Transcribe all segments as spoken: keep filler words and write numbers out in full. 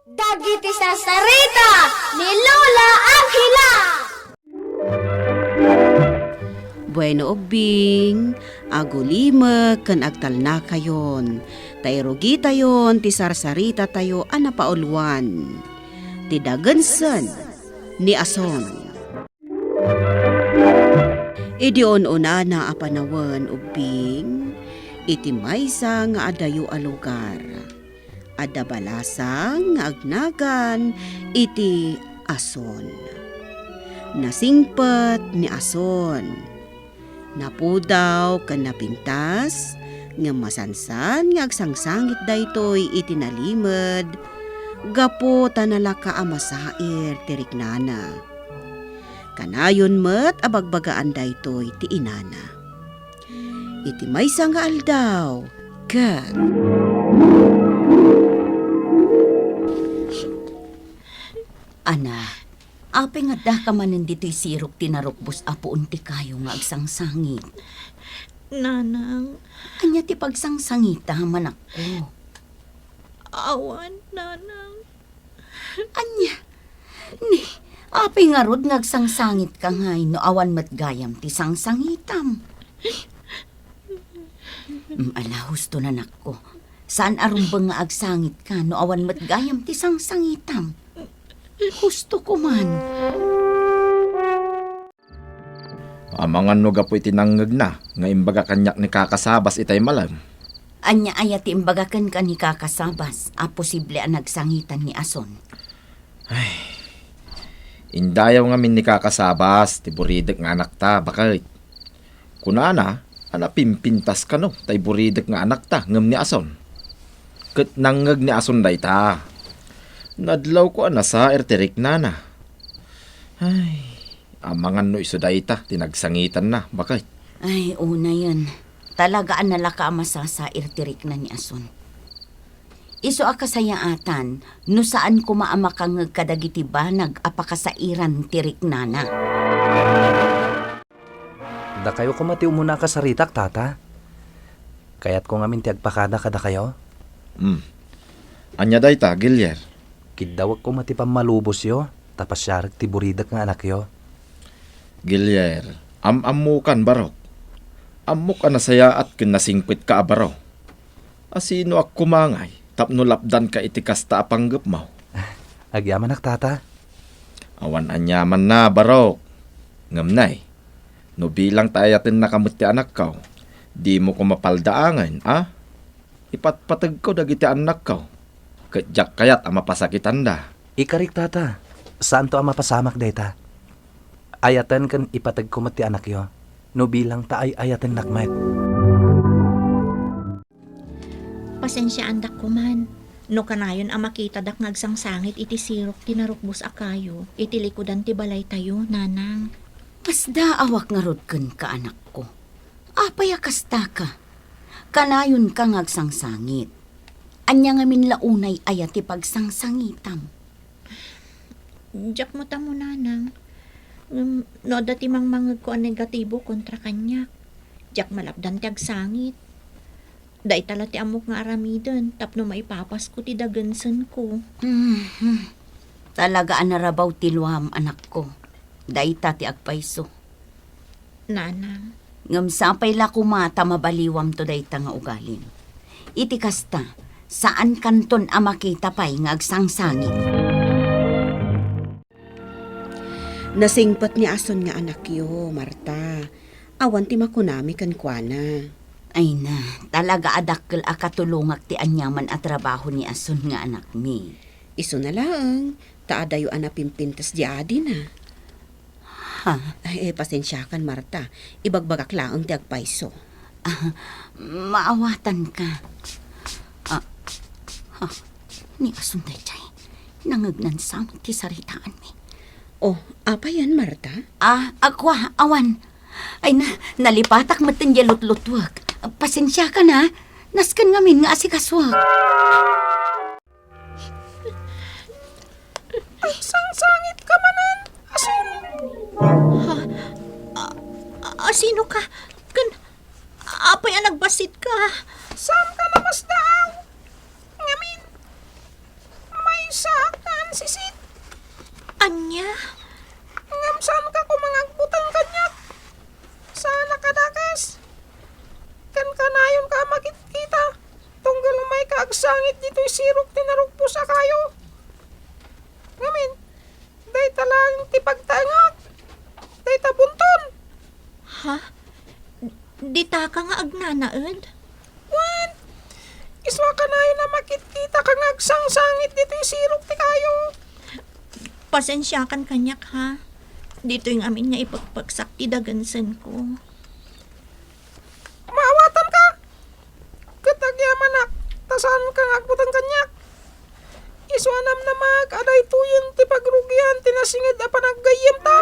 Dagiti sarsarita ni Lola Angela. Bueno, ubbing, agulimek ken agtalnakayon, ta irugitayon ti sarsaritatayo a napauluan, ti dagensen ni Ason. Idi un-unana a panawen, ubbing, iti maysa nga adayo a lugar, adda balasang nga agnagan iti Ason. Nasingpet ni Ason. Napudaw ken napintas, ngem masansan nga agsangsangit daytoy iti nalimed gapu ta nalaka a masair ti riknana. Kanayon met a bagbagaan daytoy ti inana. Iti maysa nga aldaw, ket Ana, apay nga addaka manen ditoy sirok ti narukbos a puon ti kayo nga agsangsangit? Nanang. Ania ti pagsangsangitam, anakko? Awan, Nanang. Ania? Ni, apay ngarud nga agsangsangitka ngay no awan met gayam ti sangsangitam? Mm, ala, husto, anakko. Saan a rumbeng nga agsangitka no awan met gayam ti sangsangitam. Husto koman. Amangan no gapu iti nangngegna nga imbaga kaniak ni Kaka Sabas itay malem. Ania aya ti imbaga kenka ni Kaka Sabas a posible a nagsangitan ni Ason? Ay, indayaw ngamin ni Kaka Sabas ti buridek nga anakta, baket. Kunana a napimpintas kano tay buridek nga anakta ngem ni Ason. Ket nangngeg ni Ason dayta. Nadlawko a nasair ti riknana. Ay, amangan no isu dayta ti nagsangitanna, baket. Ay, unayen. Talaga a nalaka a masasair ti rikna ni Ason. Isu a kasayaatan no saan koma a makangngeg kadagiti banag a pakasairan ti riknana. Dakayo koma ti umuna a kasaritak, Tata. Kayatko ngamin ti agpakada kadakayo. Hmm. Ania dayta, Gilier? Kiddawek koma ti pammalubosyo, ta pasiarek ti buridek nga anakyo. Gilier, am-ammokan, Barok. Ammok a nasayaat ken nasingpetka a baro. Asinoak koma ngay tapno lapdanka iti kasta a panggepmo? Agyamanak, Tata. Awan aniamanna, Barok. Ngem nay, no bilang ta ayatennaka met ti anakko, dimo koma paldaangen, a? Ipatpategko dagiti annakko, ket diak kayat a mapasakitanda. Ikarik, Tata. Saanto a mapasamak dayta. Ayaten ken ipategko met ti anakyo, no bilang ta ay-ayatennak met. Pasensiaandak koman, no kanayon a makitadak nga agsangsangit iti sirok ti narukbos a kayo iti likudan ti balaytayo, Nanang. Masdaawak ngarud kenka, anakko. Apay a kastaka? Kanayonka nga agsangsangit. Ania ngamin la unay aya ti pagsangsangitam? Diak met ammo, Nanang. Ngem no adda ti mangmangegko a negatibo kontra kaniak, diak malapdan ti agsangit. Dayta la ti ammok nga aramiden tapno maipapasko ti dagensenko. Mhm. Talaga a narabaw ti luam, anakko. Dayta ti agpayso. Nanang. Ngem sapay la koma ta mabaliwamto dayta nga ugalim. Iti kasta, saankanton a makita pay nga agsangsangit. Nasingpet ni Ason nga anakyo, Marta. Awan ti makunami kenkuana. Ay na, talaga a dakkel a katulongak ti aniaman a trabaho ni Ason nga anakmi. Isuna laeng, ta adayo a napimpintas di adina. Ha? Ay, eh, pasensiakan, Marta. Ibagbagak laeng ti agpayso. Ah, maawatanka. Ah, ha? Ni Ason daydiay. Nangegnan sa met ti saritaanmi. Oh, apayen, Marta? Ah, akua, awan. Ay na, nalipatak met ti lutlutwek. Pasensiakan, ha? Nasken ngamin nga asikasuak. Agsangsangit ka manen, Ason. Ha? A-, a-, asino ka? Ken, apay a nagbassit ka? Saan ka namasdaaw? Ngamin, maysa Sisit. Ania? Ngem saanka koma nga agbuteng kaniak. Saan a kadakas. Ken kanayonka a makitkita. Tunggal umayka agsangit ditoy sirok ti narukbos a kayo. Ngamin, dayta laeng ti pagtaengak. Dayta bunton. Ha? Ditaka nga agnanaed? Wen, isu a kanayon a makitkitaka nga agsangsangit ditoy sirok ti kayo. Pasensiakan kaniak, ha? Ditoy ngamin nga ipagpagsak ti dagensenko. Maawatanka! Ket agyamanak, ta saanka nga agbuteng kaniak. Isu a namnamaek a daytoyen ti pagrugian ti nasinged a panaggayyemta.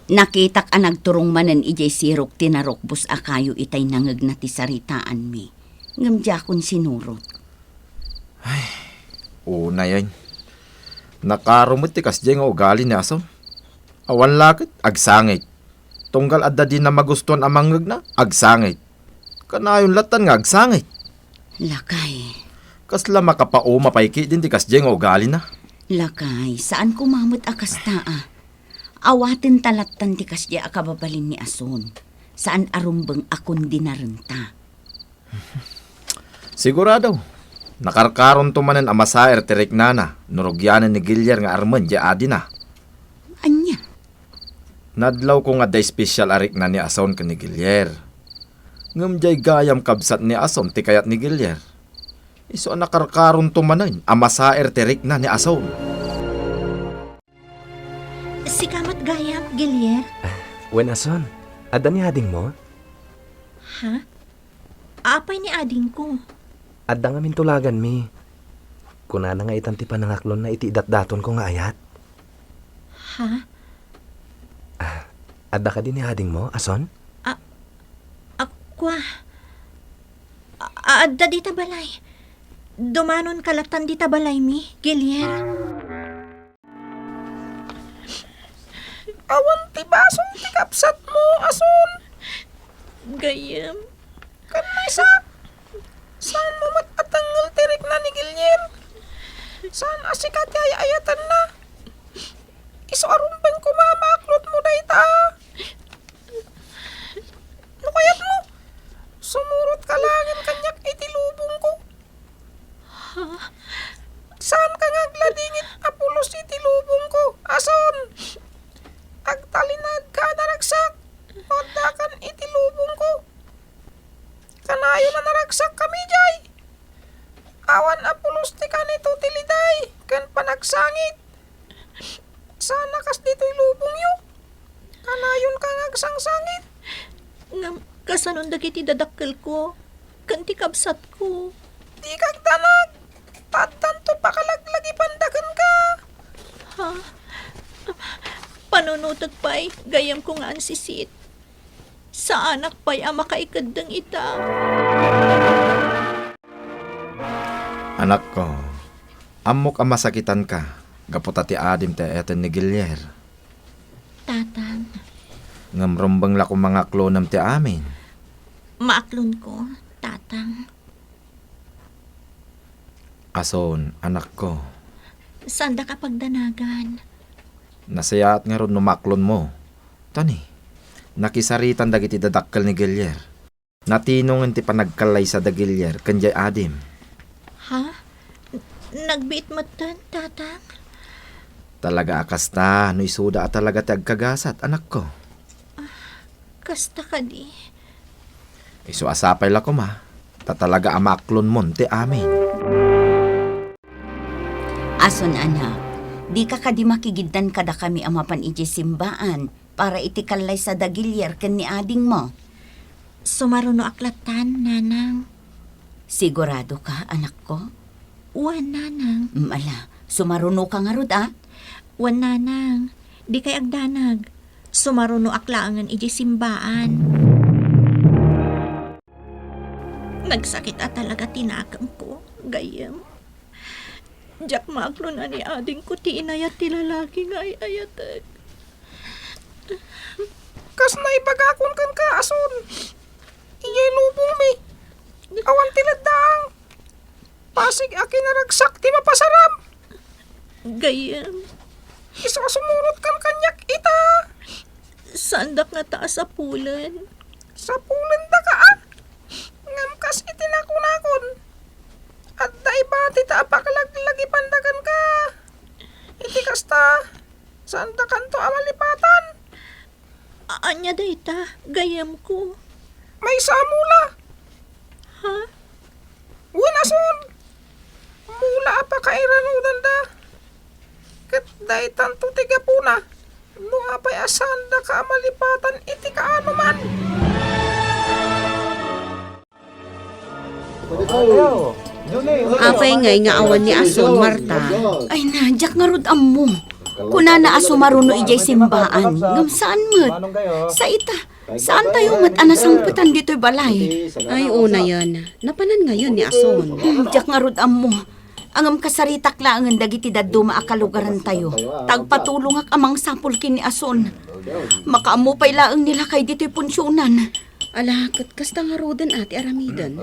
Nakitak a nagturong manen idiay sirok ti narukbos a kayo itay nangegna ti saritaanmi, ngem diakon sinurot. Ay, unayen. Nakaro met ti kasdiay nga ugali ni Ason. Awan la ket agsangit. Tunggal adda dina magustuan a mangngegna, agsangit. Kanayon lattan nga agsangit. Lakay. Kasla makapauma pay ketdin ti kasdiay nga ugalina. Lakay, saan koma met a kasta a. Awatenta lattan ti kasdiay a kababalin ni Ason. Saan a rumbeng a kondinarenta. Sigurado, nakarkaronto manen a masaer ti riknana no rugianen ni Gilier nga armen diay adina. Ania? Nadlawko nga adda espesial a rikna ni Ason ken ni Gilier. Ngem diay gayam kabsat ni Ason ti kayat ni Gilier. Isu a nakarkaronto manen a masaer ti rikna ni Ason. Sika met gayam, Gilier? Wen, Ason, adda ni adingmo? Ha? Apay ni adingko? Adda ngamin tulaganmi. Kunana nga itan ti panangaklonna iti idatdatonko nga ayat. Ha? Ah, adda kadi ni adingmo, Ason? A-, a-, kua. A-, adda dita balay. Dumanonka lattan dita balaymi, Gilier. Awan ti basol ti kabsatmo, Ason. Gayyem. Ken maysa, saanmo met a tengngel ti rikna ni Gilier. Saan a sika ti ay-ayatenna. Isu a rumbeng koma a maaklotmo dayta. No kayatmo, sumurotka laengen kaniak iti lubongko. Ha? Saanka nga agladingit a pulos iti lubongko, Ason. Agtalinaedka a naragsak no addakan iti lubongko. Kanayon a naragsakkami diay. Awan a pulos ti kanito ti liday ken panagsangit. Saan a kas ditoy lubongyo. Kanayonka nga agsangsangit. Ngem kasanon dagiti dadakkelko ken ti kabsatko? Dika agdanag. Ta addanto pakalaglagipan kenka. Ha? Panunotek pay, gayyemko nga Ansisit. Saanak pay a makaikeddeng ita. Anakko, ammok a masakitanka gapu ta ti adim ti ay-ayaten ni Gilier. Tatang. Ngem rumbeng la koma nga aklonem ti amin. Maaklonko, Tatang. Ason, anakko. Saandaka pagdanagan. Nasayaat ngarud no maaklonmo. Tani, nakisaritan dagiti dadakkel ni Gilier. Natinongen ti panagkallaysa da Gilier ken diay adim. Ha? N-, nagbiit metten, Tatang? Talaga a kasta, no isuda a talaga ti agkagasat, anakko. Kasta kadi? Isu a sapay la koma, ta talaga a maaklonmon ti amin. Ason, anak, dika kadi makigiddan kadakami a mapan idiay simbaan para iti kallaysa da Gilier ken ni adingmo? Sumarunoak lattan, Nanang. Siguradoka, anakko? Wen, Nanang. Mm, ala, sumarunoka ngarud, a? Wen, Nanang. Dikay agdanag. Sumarunoak laengen idiay simbaan. Nagsakit a talaga ti nakemko, gayyem. Diak maaklon a ni adingko ti inayat ti lalaki nga ay-ayatek. Kas naibagakon kenka, Ason. Idiay lubongmi, awan ti laddaang. Sige a kinaragsak ti mapasaram. Gayyem. Isu a sumurot kan kaniak ita. Saandak ngata a sapulen. Sapulendaka, a? Ngem kas iti nakunakon, adda ibati ta apaklaglagipandakan ka. Iti kasta, saandakanto a malipatan. A-, ania dayta, gayyemko? Maysa a mula. Ha? Wen, ason. Mula a pakairanudanda. Ket daytanto ti gapuna no apay a saandaka a malipatan iti kaanoman. Apay ngay nga awan ni ason, Marta? Ay na, diak ngarud ammo. Kunana a sumaruno idiay simbaan, ngem saan met. Sa ita, saantayo met a nasangpetan ditoy balay. Ay, unayen. Napanan ngayon ni ason. Hmm, diak ngarud ammo. Ngem kasaritak laengen dagiti dadduma a kalugarantayo. Ta agpatulongak a mangsapul ken ni ason. Makaammo pay laeng ni lakay ditoy punsionan. Ala, ket kasta ngaruden a ti aramiden.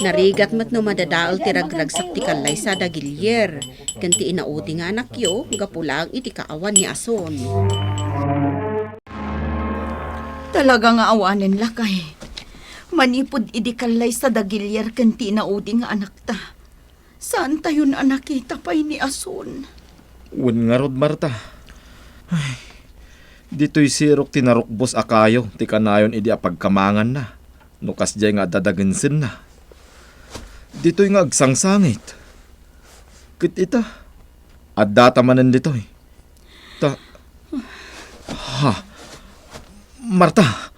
Narigat met no madadael ti ragragsak ti kallaysa da Gilier ken ti inaudi nga anakyo gapu laeng iti kaawan ni ason. Talaga nga awanen, lakay. Manipud idi kallaysa da Gilier ken ti inaudi nga anakta, saantayon a nakita pay ni ason. Wen ngarud, Marta. Ay, ditoy sirok ti narukbos a kayo ti kanayon idi apagkamanganna no kasdiay nga adda dagensenna. Ditoy nga agsangsangit. Ket ita, addata manen ditoy. Ta, ha, Marta,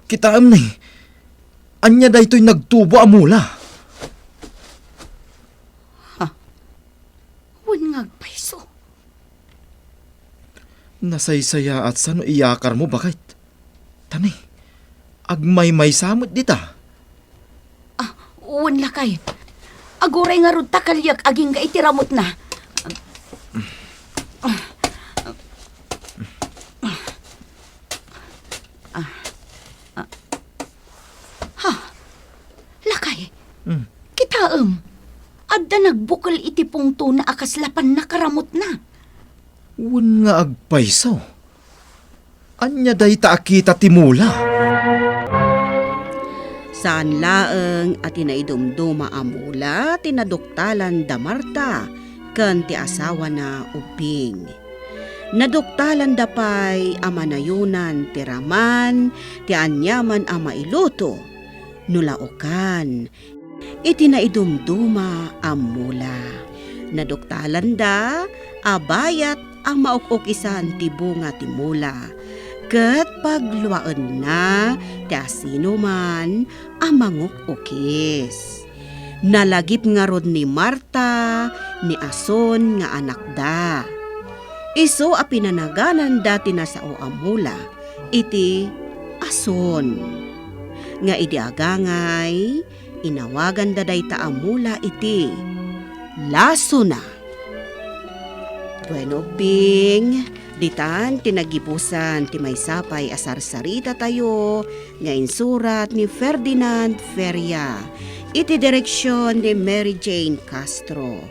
kitaem ni, ania daytoy nagtubo a mula? Ha? Wen nga agpayso. Nasaysayaatsa no iyakarmo, baket. Tani, agmaymaysa met dita. Ah, wen lakay. Aguray ngarud ta kaliak agingga iti ramutna. Ah, ah. Ha? Lakay. Hmm. Kitaem. Adda nagbukel iti pungtona a kasla pannakaramutna. Wen nga agpayso. Ania dayta a kita ti mula? Saan laeng a ti naidumduma a mula ti naduktalan da Marta ken ti asawana Ubbing. Naduktalanda pay a manayonan ti raman ti aniaman a mailuto no laukan iti naidumduma a mula. Naduktalanda a bayat a mauk-ukisan ti bunga ti mula, ket pagluaenna ti asinoman a manguk-ukis. Nalagip ngarud ni Marta ni Ason nga anakda. Isu a pinanagananda ti nasao a mula iti Ason. Nga idi agangay, inawaganda dayta a mula iti lasona. Bueno, Bing, ditan ti nagibusan ti maysa pay a sarsaritatayo nga insurat ni Ferdinand Feria, iti direksion ni Mary Jane Castro.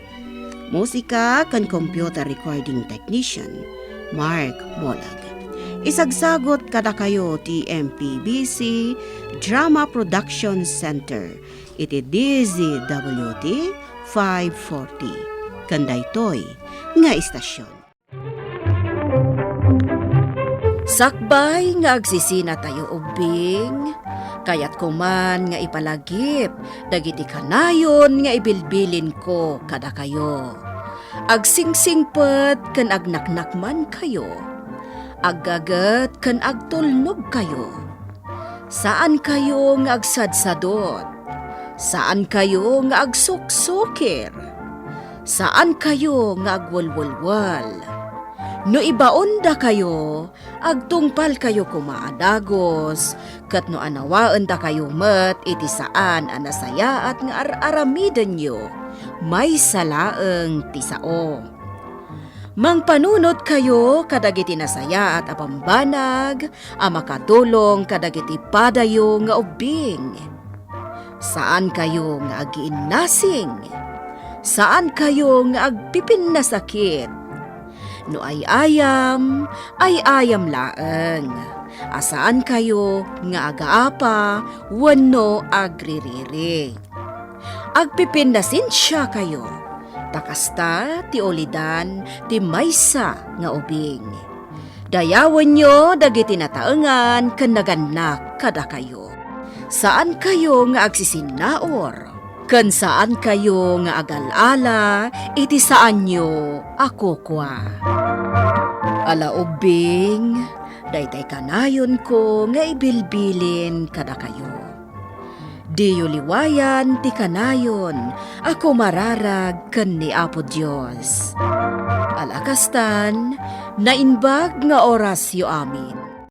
Musika ken computer recording technician, Mark Molag. Isagsagot kadakayo ti M P B C Drama Production Center iti D Z W T five forty. Ken daytoy nga istasion. Sakbay nga agsisinatayo ubbing, kayatko man nga ipalagip dagiti kanayon nga ibilbilinko kadakayo. Agsingsingpet ken agnaknakmankayo. Aggaget ken agtulnogkayo. Saankayo nga agsadsadot. Saankayo nga agsuksukir. Saankayo nga agwelwelwel. No ibaondakayo, agtungpalkayo koma a dagus, ket no anawaendakayo met iti saan a nasayaat nga ar-aramidenyo, maysa laeng ti sao. Mangpanunotkayo kadagiti nasayaat a bambanag a makatulong kadagiti padayo nga ubbing. Saankayo nga agiinnasing. Saankayo nga agpipinnasakit. No ay-ayam, ay-ayam laeng, a saankayo nga agaapa wenno agririri. Agpipinnasensiakayo, ta kasta ti ulidan ti maysa nga ubing. Dayawenyo dagiti nataengan ken nagannak kadakayo. Saankayo nga agsisinnaur, ken saankayo nga agal-ala iti saanyo a kukua. Ala ubbing, daytay kanayonko nga ibilbilin kadakayo. Diyo liwayan ti kanayon a kumararag ken ni Apo Dios. Ala kastan, naimbag nga orasyo amin.